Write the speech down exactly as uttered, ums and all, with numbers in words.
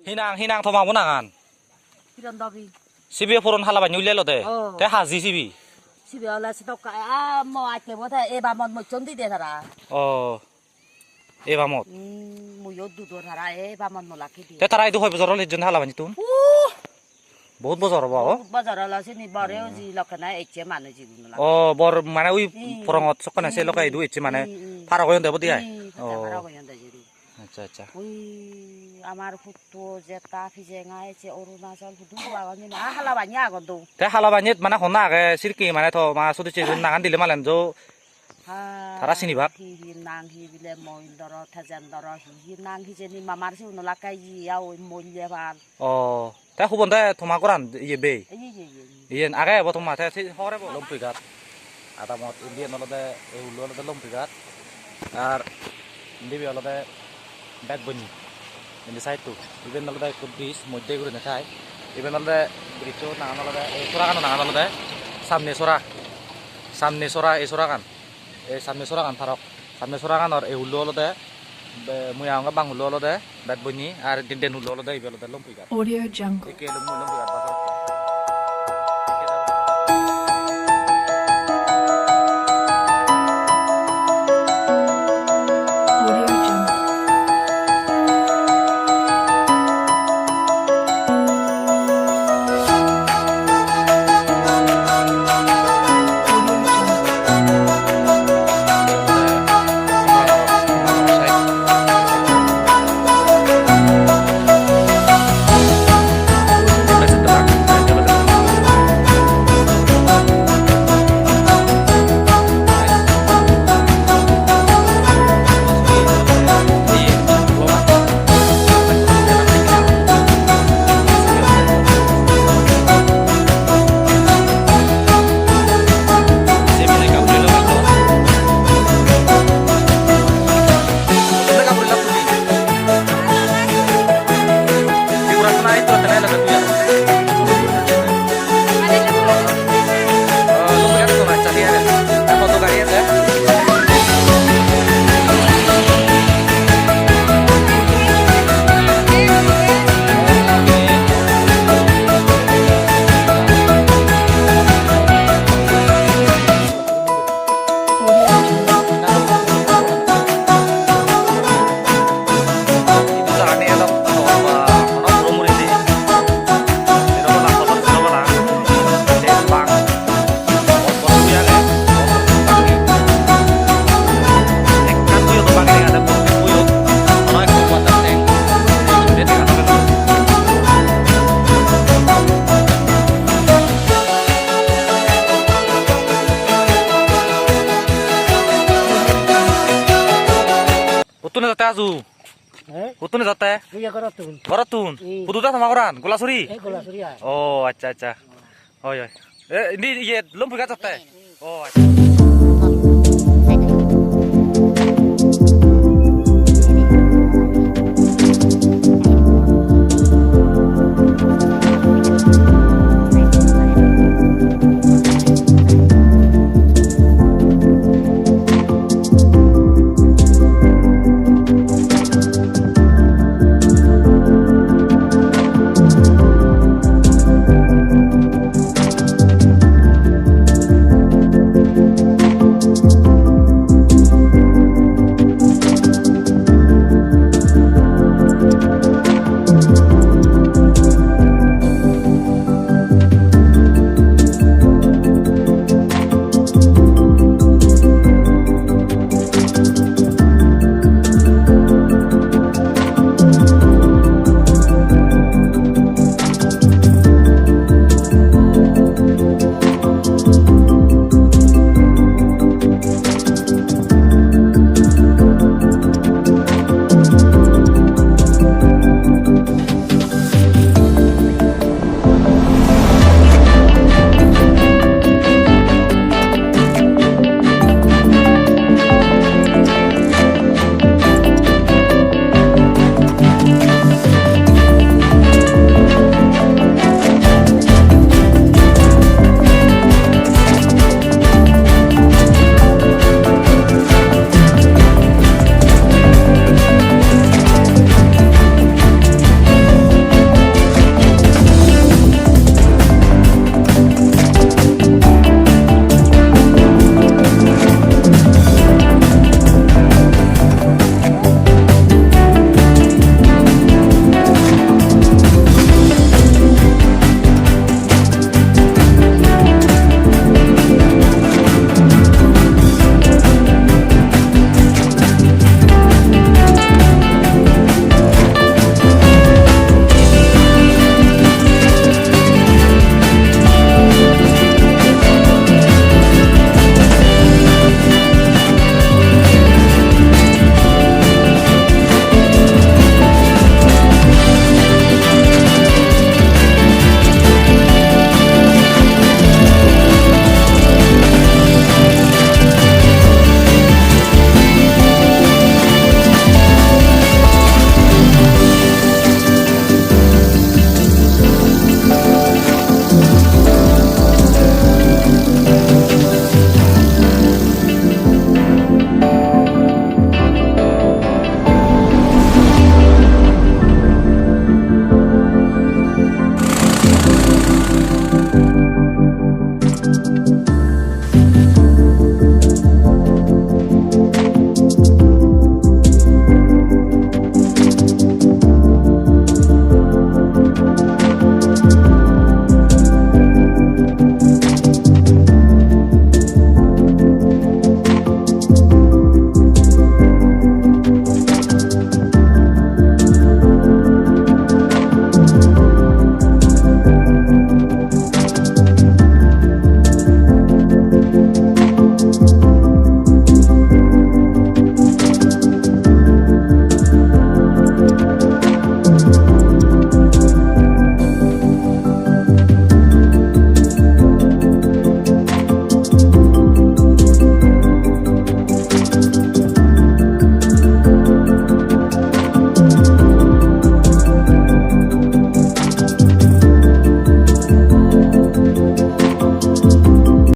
Hi nang, hi nang toma bo nangan? Kiron Dobi. Sibe puron hala banne ulle elode. Oh. Te haji sibe. Sibe ole sidok, ah, mo atte bo te eba mon mocchon di de tara. Oh. Eba mot. Hmm, muiyo dudor tara eba mon molak di. Te tara idu hoi bojor ol hijjone hala banne tun? Uh! Bohut bojor obo, oh? Bohut bojor olo sini bore oji lokkene ecche manuj igun ola. Oh, bor mane ui Hmm. porongot sokkene se lokke idu ecche mane Hmm, hmm. Parok oyon de bodi ai? Hmm, Oh. Parok oyon de jiri. Accha, accha. Ui, amar putto jetta pijenga ecche Arunachal hudu agon hijeni. Ah, hala banne agon do. Te hala banne mane honna age sirki mane to ma sudu se nangan dile malen jo Ha, tara sinibak? Hi hi nang hi bile Moindoro, Tejendoro, hi hi nang hijeni mamar sigun olakke ye ya oi molle pal. Oh, te hubon de toma goran iye bei? Iye, iye, iye, iye. Iyen age ebo toma te se hore bo. Lompi ghat. Adamot indi yen olode, ei hullo olode Lompi ghat. Ar indi be olode Betbonni. Indi side-to. Iben olode ekko bridge, moddye gurinei thai. Iben olode bridge-o nangan olode, ei soragano nangan olode Samne Sora. Samne Sora, ei soragan. Ei Samne Soragan parok. Samne Soraganor ei hullo olode, be-, mui agongge bang hullo olode Betbonni, ar den, den hullo olode ibe olode Lompi ghat. Audio Jungle. Ikke Lompi, Lompi ghat bazar. Audio Jungle. Huttun ejatte aju? Eh? Huttun ejatte? Iya, gorottun. Gorottun? Hmm. Hudu da toma goran? Golasuri? Eh, Golasuri ai. Oh, accha, accha. Oi, oi. Eh, indi iye Lompi ghat jatte? Oh, accha.